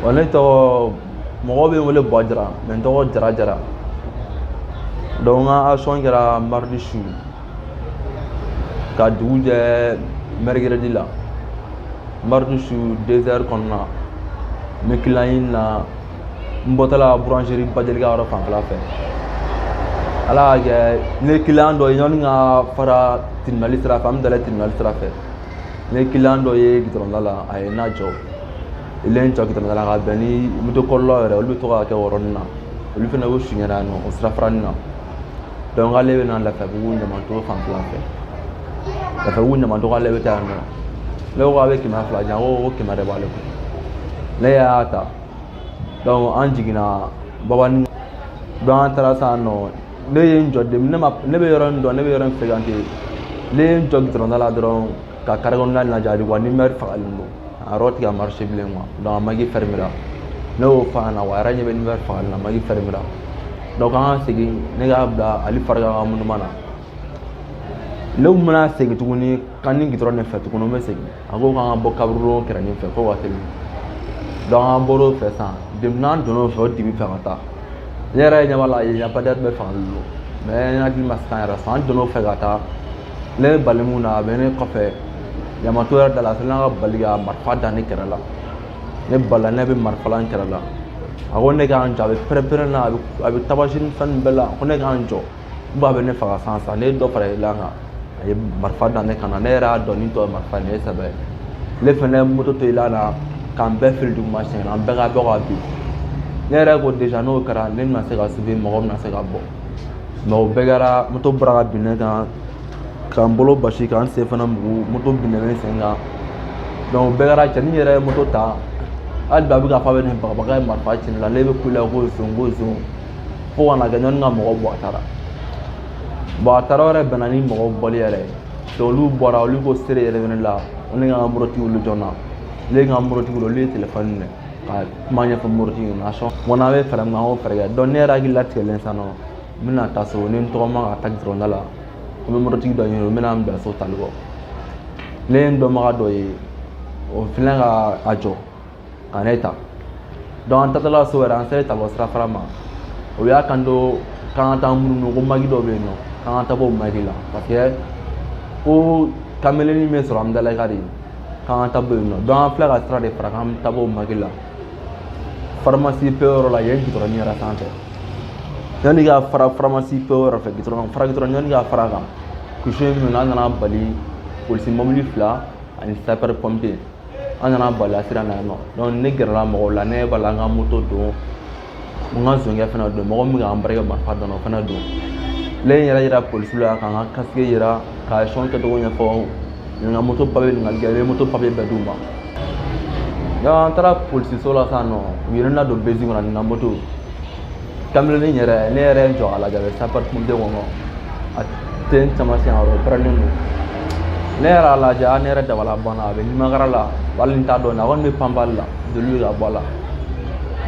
Wa ne tɔgɔ, mɔgɔw bɛ n wele Buwa Jara, mais n tɔgɔ Jara Jara. Donc n ka action kɛra mardi su ka dugu jɛ mercredi la. Mardi su 2 heures kɔnɔna, n bɛ client ɲini na, n bɔtɔla boulangerie Bajelika yɔrɔ fanfɛla fɛ. Ala y'a kɛ, ne ye client dɔ ye yanni ka fara tribunal sira fɛ, an bɛ dalen tribunal sira fɛ. Ne ye client dɔ ye goudron da la, a ye n lajɔ. Ile jɔ goudron da la ka bɛn ni moto kɔrɔlaw yɛrɛ, olu bɛ to ka kɛ o yɔrɔnin na, olu fana bɛ suɲɛna yan nɔ o sirafaranin na. Donc ale bɛ na Lafiyabugu Ɲamanto fanfɛla fɛ, Lafiyabugu Ɲamanto, k'ale bɛ taa yan nɔ. Ne ko k'a bɛ 200 di yan, ko 100 de b'ale kun. Ne y'a ta, donc an jiginna Babani. Donc an taara sisan nɔ, ne ye n jɔ ne ma, ne bɛ yɔrɔ in dɔn, ne bɛ yɔrɔ in fréquenter. Ne ye n jɔ goudron da la dɔrɔn ka carré kɔnɔna lajɛ, wa lumière fagalen don, a yɔrɔ tɛ ka marcher bilen quoi. Donc a maquis fermera. Ne y'o fɔ a ɲɛna, wa a yɛrɛ ɲɛ bɛ lumière fagalen na, maquis fermera. Donc an ka segin, ne k'a bila ale farika ka monument na. Ne kun bɛna segin tuguni kan ni goudron de fɛ tuguni, n bɛ segin, a ko k'an ka bɔ kaburudon kɛrɛnin fɛ ko ka teli. Donc an bɔr'o fɛ sisan, depuis n'an donn'o fɛ, o dibi fɛ ka taa, ne yɛrɛ ɲɛ b'a la yen lampadaire bɛɛ fagalen don, mais n hakili ma se an yɛrɛ sɔn. An donn'o fɛ ka taa, ne bali mun na, a bɛ ne kɔfɛ Yamato yɛrɛ da la, a sera ka bali ka marifa da ne kɛrɛ la. Ne balila, ne bɛ marifa la n kɛrɛ la. A ko ne k'an jɔ, a bɛ pɛrɛn-pɛrɛn na, a bɛ tabasi ni fɛn ninnu bɛɛ la, ko ne k'an jɔ, n a bɛ ne faga san san. Ne ye dɔ fara i la kan, a ye marifa da ne kan na. Ne yɛrɛ y'a dɔn ni tɔ ye marifa nin ye sɛbɛ ye. Ne fɛnɛ ye moto to i la na k'an bɛɛ fili duguma siɲɛ, an bɛɛ ka bɔ ka bin. Ne yɛrɛ ko déjà n'o kɛra, ne bɛna se ka sauver, mɔgɔ bɛna se ka bɔ. Mais o bɛɛ kɛra, moto bɔra ka bin ne kan, k'an bolo basi, k'an sen fana mugu, moto binnen ne sen kan. Donc o bɛɛ kɛra, cɛnin yɛrɛ ye moto ta, hali bi a bɛ k'a fɔ a bɛ nin bagabaga ye, marifa ci ne la, ne bɛ kule ko zon ko zon, fo ka na kɛ ɲɔni ka mɔgɔw bɔ a taara. Bon, a taara yɛrɛ bɛnna ni mɔgɔw bɔli yɛrɛ ye. Donc olu bɔra, olu ko seere yɛrɛ bɛ ne la, ne ka mototigi wuli joona. Ne ye n ka mototigi wele, olu ye telefɔni minɛ ka kuma ɲɛfɔ mototigi ɲɛna sɔn ko n'an bɛ fɛɛrɛ min kɛ, an k'o fɛɛrɛ kɛ. Donc ne yɛrɛ hakili latigɛlen sisan nɔ, n bɛna taa so ni n tɔgɔma ka taa goudron da la, n bɛ mototigi dɔ ɲini, n bɛna n bila so tali kɔ. Ne ye n dɔnbaga dɔ ye, o filɛ ka a jɔ ka ne ta. Donc an taatɔla so yɛrɛ, an sera Talɔ sirafara ma, o y'a kanto k'an ka taa munumunu, ko maquis dɔ bɛ yen nɔ, k'an ka taa bɔ o maquis la, parce que ko kameleni bɛ sɔrɔ Amudalayi de, k'an ka taa bɔ yen nɔ. Donc an filɛ ka sira de fara k'an bɛ taa bɔ o maquis la, pharmacie pe yɔrɔ la yen, goudron yɛrɛ sanfɛ. Yanni ka fara pharmacie pe yɔrɔ fɛ, goudron fara goudron, yanni ka fara kan kusi min, an nana bali polisi mobili fila ani sapeur pompier, an nana bali a sira na yan nɔ. Donc ne gɛrɛla mɔgɔw la, ne b'a la n ka moto don, n ka zonkɛ fana don, mɔgɔ min k'an barika marifa dɔn, o fana don. Ne ye n yɛrɛ yira polisiw la, ka n ka casque yira, ka action kɛcogo ɲɛfɔ, n ka moto papier ɲininkali kɛ, n ye moto papier bɛɛ d'u ma. Donc an taara polisiso la sisan nɔ, u ye ne ladon bezi kɔnɔ ni n ka moto. Kameleni yɛrɛ, ne yɛrɛ ye n jɔ a lajɛ, a bɛ sapeur pompier kɔnɔ, a tɛ n taamasiyɛn yɔrɔ, o pɛrɛnnen don. Ne yɛrɛ y'a lajɛ, a ne yɛrɛ dabala banna, a bɛ nimakara la, hali n t'a dɔn, a kɔni bɛ panpali la, joli bɛ ka bɔ a la.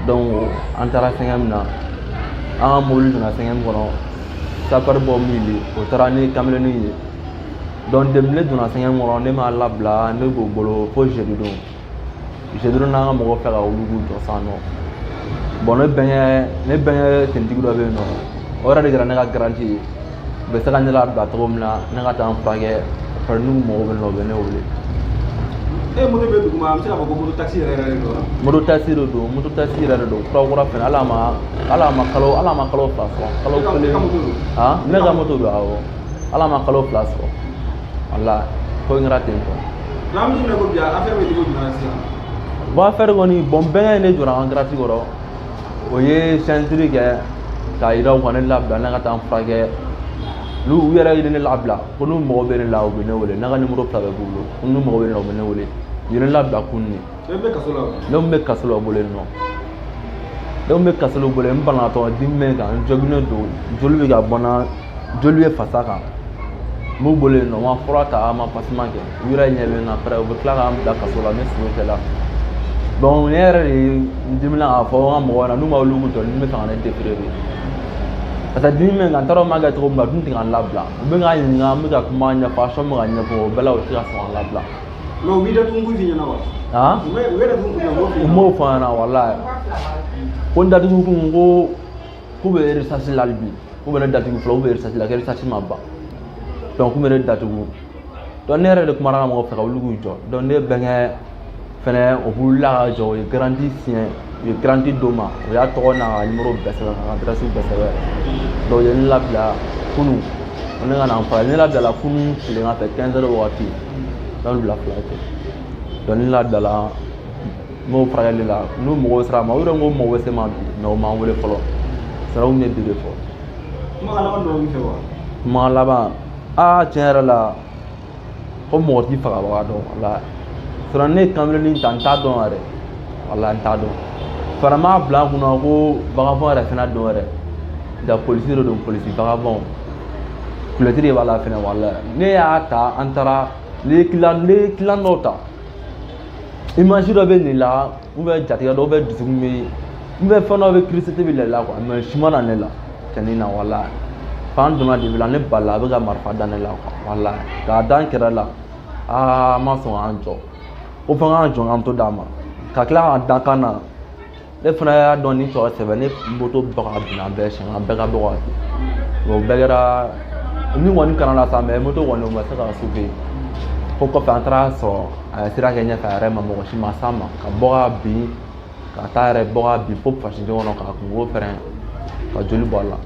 Donc an taara sɛgɛn min na, an ka mobili donna sɛgɛn kɔnɔ, sapeur bɔ min o taara ni kameleni ye. Donc depuis ne donna sɛgɛn kɔnɔ, ne m'a labila, ne b'o bolo fo jeudi don. Jeudi don, n'an ka mɔgɔw fɛ ka wuli k'u jɔ sisan nɔ. Bon, ne bɛnkɛ tentigi dɔ bɛ yen nɔ, o yɛrɛ de kɛra ne ka garantie ye, u bɛ se ka ne labila cogo min na, ne ka taa n furakɛ. Fɛnɛ n'u mago bɛ ne la, u bɛ ne wele. E moto bɛ duguma, an bɛ se k'a fɔ ko moto taxi yɛrɛ yɛrɛ de don wa? Moto taxi de don, moto taxi yɛrɛ de don, kura kura fɛnɛ, hali a ma kalo 2 sɔrɔ, kalo E kelen. ka moto don? Ah, ne ka moto don, awɔ, hali a ma kalo 2 sɔrɔ, wala ko in kɛra ten tɔ. N'an bɛ don min na ko bi, affaire bɛ cogo jumɛn na sisan? Bon, affaire kɔni, bon, bɛnkɛ ne jɔra an garage kɔrɔ, o ye signature kɛ k'a yira u ka ne labila, ne ka taa n furakɛ. N'u u yɛrɛ ye ne labila, ko n'u mago bɛ ne la, u bɛ ne wele, ne ka numéro fila bɛɛ b'u bolo, ko n'u mago bɛ ne la, u bɛ ne wele. U ye ne labila kunun de. E bɛ kaso la wa? Ne kun bɛ kaso la u bolo yen nɔ, ne kun bɛ kaso la u bolo yen, n banabaatɔ dimi bɛ n kan, n joginnen don, joli bɛ ka bɔ n na, joli bɛ fasa kan, n b'u bolo yen nɔ, n ma fura ta, n ma pansement kɛ, u yɛrɛ ɲɛ bɛ n na pɛrɛ, u bɛ tila k'an bila kaso la, n bɛ sogo cɛ la. Donc ne yɛrɛ de n dimina k'a fɔ n ka mɔgɔw ɲɛna, n'u ma wuli k'u jɔ, ni bɛ fɛ ka ne déférer de, parce que dimi bɛ n kan, n t'a dɔn n b'a kɛ cogo min na, u dun tɛ ka n labila, u bɛ k'a ɲininka, n bɛ ka kuma ɲɛfɔ, action bɛ ka ɲɛfɔ, o bɛɛ la u tɛ ka sɔn ka n labila. Mais u b'i datugu kun f'i ɲɛna wa? Han? U bɛ datugu kun u b'o f'i U ɲɛna. M'o fɔ an ɲɛna walayi. Ko n datugu kun, ko k'u bɛ recherche la hali bi, k'u bɛ ne datugu fɔlɔ, k'u bɛ recherche la, ko recherche ma ban, donc k'u bɛ ne datugu. Donc ne yɛrɛ de kumana ka mɔgɔ fɛ ka wuli k'u jɔ. Donc ne bɛnkɛ fɛnɛ, o wulila ka jɔ, o ye garantie signé, u ye garantie d'o ma, o y'a tɔgɔ n'a ka numéro bɛɛ sɛbɛn, ka adresse bɛɛ sɛbɛn. Donc u ye ne labila kunun, ko ne ka na n fara. Ne labilala kunun tilegan fɛ, 15 heures wagati, donc bila fila kɛ. Donc ne labilala, n b'o furakɛli la. N'u mago sera a ma, u yɛrɛ ko mago bɛ se ma bi, mais u m'an wele fɔlɔ. Siraw ye bi de fɔ. Kumakan laban dɔ b'i fɛ wa? Kuma laban, aa, tiɲɛ yɛrɛ la, ko mɔgɔ t'i fagabaga dɔn wala. Sɔrɔ ne ye kameleni ta, n t'a dɔn yɛrɛ wala, n t'a dɔn fana. M'a bila n kunna ko vagabond yɛrɛ fana dɔn yɛrɛ. Ja polisi de don, polisi vagabond kulɛti de b'a la fɛnɛ wala. Ne y'a ta, an taara ne ye client, ne ye client dɔw ta, image dɔ bɛ nin la, ou bien jatigɛ dɔ, ou bien dusukun bɛ, ou bien fɛn dɔ bɛ kirisite bɛ la quoi. Mais si ma na ne la cɛnin na wala. Fan donna de la, ne balila, a bɛ ka marifa da ne la quoi wala, k'a da n kɛrɛ la. Aa, n ma sɔn k'an jɔ ko fo k'an jɔ k'an to d'a ma, ka tila k'a da kan na. Ne fana y'a dɔn ni sɔrɔ sɛbɛn ne moto bɔ ka bin, an bɛɛ siɲɛ, an bɛɛ ka bɔ ka bin. O bɛɛ kɛra min kɔni kana la sa, mais moto kɔni, o ma se ka sauver. Fo kɔfɛ an taara sɔrɔ a ye sira kɛ ɲɛfɛ a yɛrɛ ma, mɔgɔ si ma s'a ma, ka bɔ ka bin, ka taa yɛrɛ bɔ ka bin fo fasiden kɔnɔ, k'a kunkolo pɛrɛn ka joli bɔ a la.